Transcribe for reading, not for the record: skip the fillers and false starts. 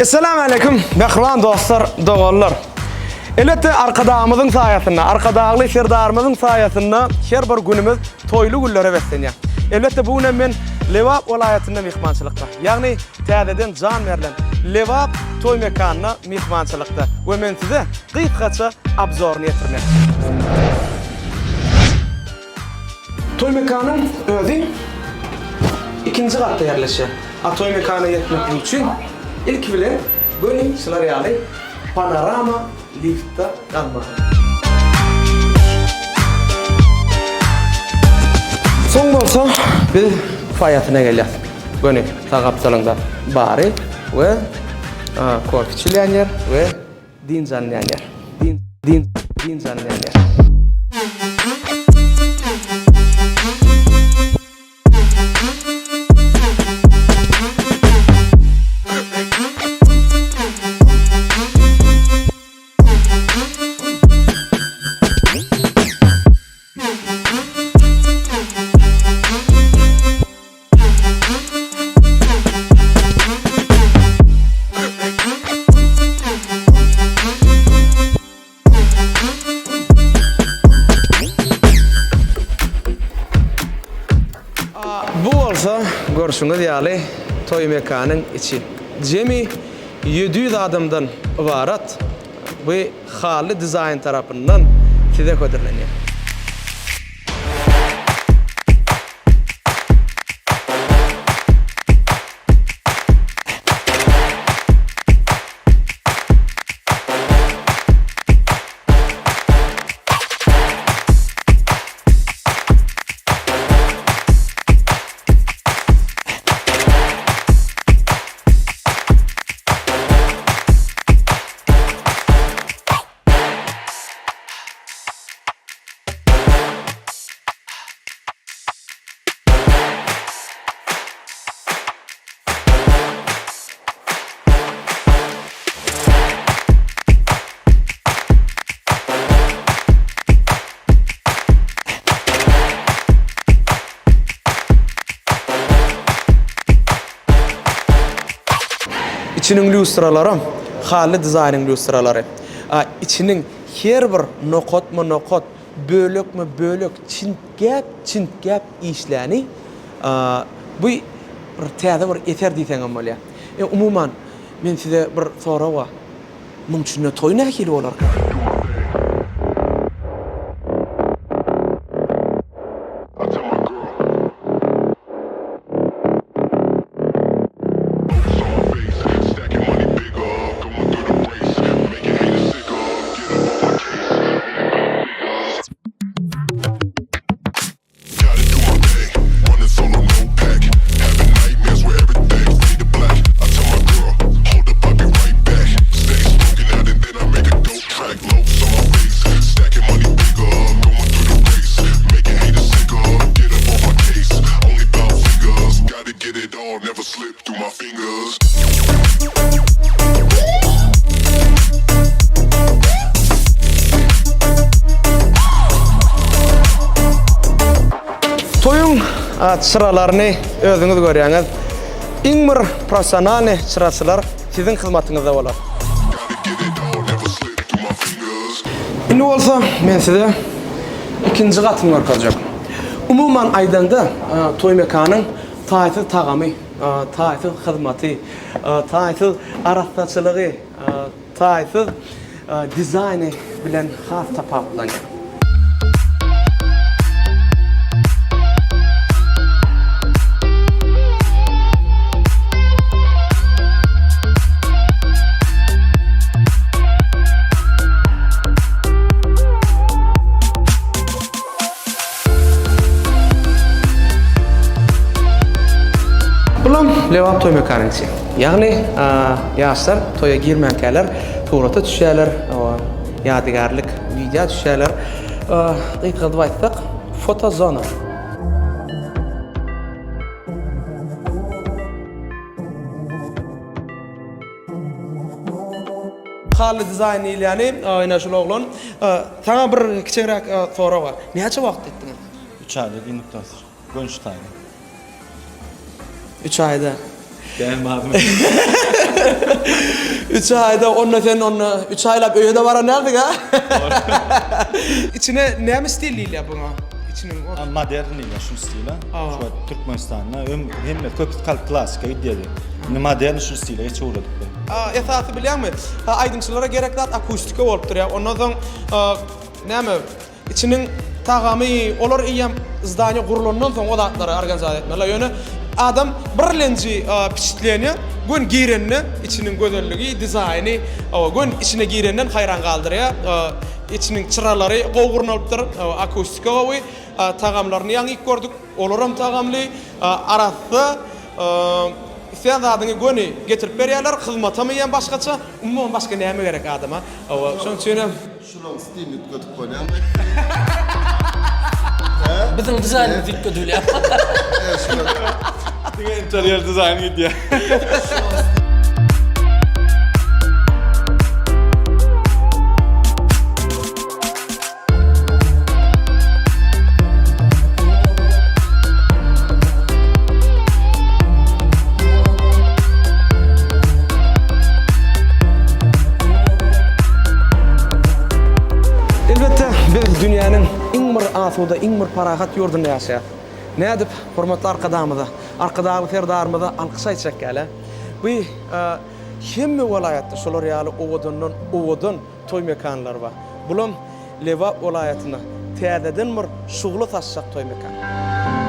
Essalamu aleýkum, mähriban dostlar, doganlar. Elbetde Arkadagymyzyň saýasynda, Arkadagly Serdarymyzyň saýasynda her bir günümiz toýly günlere beslenýär. Elbetde bu gün hem men Lebap welaýatynda myhmançylykda, ýagny täzeden jan berlen Lebap toý mekanynda myhmançylykda we men size gysgaça obzoryny ýetirmekçi. Toý mekanyň özi ikinji gatda ýerleşýär. A toý mekana ýetmeklik üçin ilki bilen göni şular ýaly panorama liftde galmaly. Soň bolsa biz foýasyna gelýäs. Göni sag gapdalyňda bary we kofe içilýän ýer we Dynç alynýan ýer. Dyn, dyn, dynç alynýan ýer. Bu bolsa görşüňiz ýaly toý mekanyň içi. Jemi 700 adamdan ybarat bu haly dizaýn tarapyndan size hödürlenýär. Içiniň lýustralaram Hally dizaýnyň lýustralary. A içiniň her bir nokatma-nokat, bölekme-bölek çintgäp-çintgäp işläni bu bir täze bir eser diýseňem bolýar. E umuman men size bir sorag bar. Muň içinde toý nähili bolarka? Toýuň çyralaryny özüňiz görýäňiz. Iň bir professionalnyý çyraçylar siziň hyzmatyňyzda bolar. Indi bolsa men size ikinji gatyny görkezjek. Umuman aýdanda, Toý mekanyň taýsyz tagamy, taýsyz hyzmaty, taýsyz arassaçylygy, taýsyz dizaýny bilen has tapawutlanýar. Bulam Lebap toý mekanyň içi. Ýagny ýaşlar toýa girmänkäler surata düşýärler, ýadygärlik wideo düşýärler. Gysgaldyp aýtsak, fotozona. Hally dizaýn diýilýäni, ine şul oglan. Saňa bir kiçeňräk sorag bar. Näçe wagt etdiňiz? Üç aýda diýnip durasy. Göni şu taýda. Üç aýda. Däl barmy? Üç aýda onda sen onda üç aýlap öýe-de baran däldiň a? Içine näme stil diýilýär buňa? Içiniň o. Modern diýilýär şu stile. Şu wagt Türkmenistanda öň hemme köpüsi kalp klassika gidýärdi. Indi modern şu stile geçip ugradyk biz. Esasy bilýäňmi? Aýdymçylara gerek zat akustika bolup durýar. Ondan soň näme Içiniň tagamy olar eýýäm zdaniýa gurlandan soň o zatlary organizasiýa etmeliler. Ýöne adam birlenji piçitlenýär, gön girende içiniň gözelligi, dizaýny, gön içine girenden haýran galdyrýar. Içiniň çyralary gowy gurnalypdyr, akustika gowy, tagamlaryny ýaňy iýip gördük, olaram tagamly, arassa, islän zadyňy göni getirip berýärler, hyzmatam eýýäm başgaça, umuman başga näme gerek adama. Şonuň üçinem. Şulaň stilini üýtgedip bolýarmy? Biziň dizaýnymyz üýtgedilýär. Diňe interýer dizaýn gidýär. Elbetde, biz dünýäniň iň bir asuda, iň bir parahat ýurdunda ýaşaýas. Nädip hormatly Arkadagymyza, Arkadagly Serdarymyza alkyş aýtjak ýaly, bu hemme welaýatda şolar ýaly owadandan owadan toý mekanlary bar. Bulam Lebap welaýatynda täzeden bir şugla saçjak toý mekan.